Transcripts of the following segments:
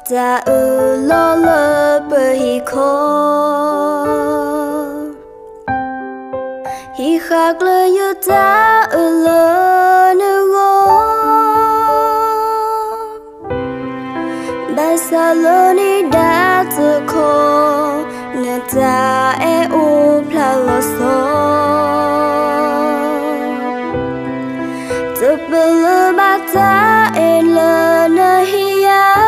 တၢ်အၢၣ်လီၤလၢပဟံၣ်ခီ, ဟံးဃာ်ကျၢၤယတၢ်အၢၣ်လၢနဂီၢ်, ဘၣ်ဆၣ်လၢနံၣ်ဒါတခီ, နတၢ်အဲၣ်အိၣ်ဖျါလီၤဆီ, တပလၢၢ်ဘၣ်တၢ်အဲၣ်လၢနဟ့ၣ်ယၤ,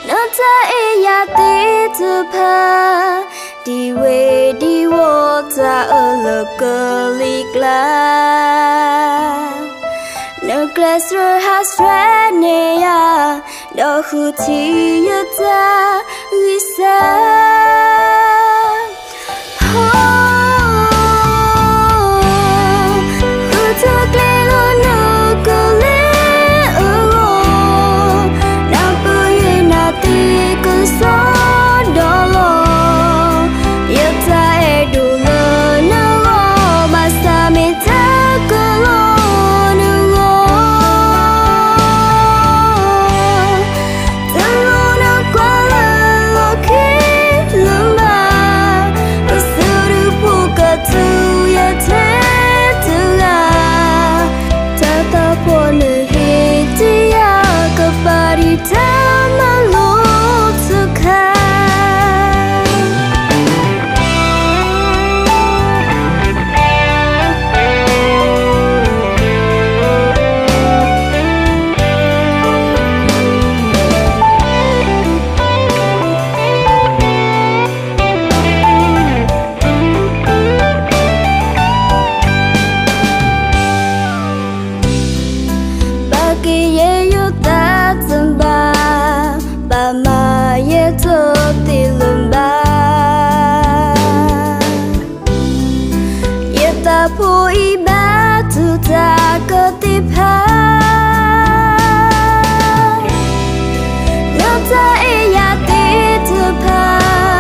နတၢ်အဲၣ်ယၤသ့ၣ်တဖၣ်, ဒံးဝဲဒံးဝီၤတၢ်အၢၣ်လၢကလံၤကျါ, နကျဲးစၢးဟးဆှဲးန့ၢ်ယၤ, ဒီးဃုထံၣ်ယတၢ်ဂံၢ်စၢ် ဃုထၢကျဲလၢနကလ့အဂီၢ်, နၢ်ပၢၢ်ယနၢ်သ့ကစီဒီလီၤ, ယတၢ်အဲၣ်ဒိးလၢနဂီၢ်, ဘၣ်ဆၣ်မ့ၢ်တၢ်ကလီနဂီၢ် တလိၣ်နကွၢ်လၢလီၢ်ခံလၢၤဘၣ်, ပစုဒုးဖိကတုၤယထဲတဂၤ, တၢ်သးဖှီၣ်နဟ့ၣ်တယၤ, ကပာ်ဒံးတၢ်မၤလိတခါ ဘၣ်က့ၤယဲယိာ်သးတဘၣ်, ဘၣ်မၤယဲတသ့လၢၤဘၣ်, ယသးဖိအံၤဘၣ်တူၢ်တၢ်ကသ့ၣ်ဖး, နတၢ်အဲၣ်ယၤသ့ၣ်တဖၣ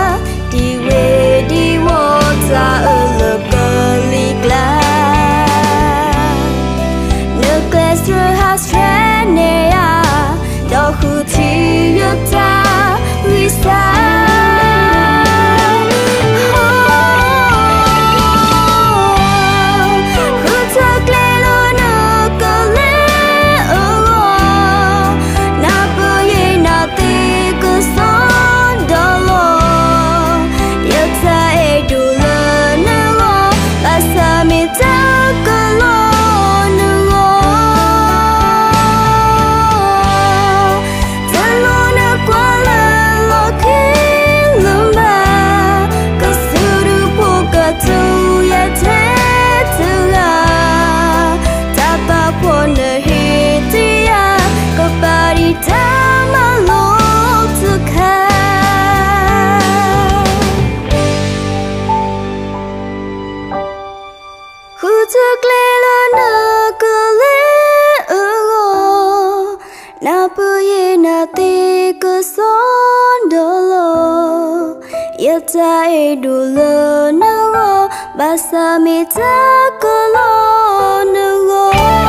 ်, ဒံးဝဲဒံးဝီၤတၢ်အၢၣ်လၢကလံၤကျါ, နကျဲးစၢးဟးဆှဲးန့ၢ်ယၤ, ဒီးဃုထံၣ်ယတၢ်ဂံၢ်စၢ် ဃုထၢကျဲလၢနကလ့အဂီၢ်, နၢ်ပၢၢ်ယနၢ်သ့ကစီဒီလီၤ, ယတၢ်အဲၣ်ဒိးလၢနဂီၢ်, ဘၣ်ဆၣ်မ့ၢ်တၢ်ကလီနဂီၢ် တလိၣ်နကွၢ်လၢလီၢ်ခံလၢၤဘၣ်, ကစုဒုးဖိကတုၤယထဲတဂၤ, တၢ်သးဖှီၣ်နဟ့ၣ်တယၤ, ကပာ်ဒံးတၢ်မၤလိတခါ ဃုထၢကျဲလၢနကလ့အဂီၢ်, နၢ်ပၢၢ်ယနၢ်သ့ကစီဒီလီၤ, ယတၢ်အဲၣ်ဒိးလၢနဂီၢ်, ဘၣ်ဆၣ်မ့ၢ်တၢ်ကလီနဂီၢ်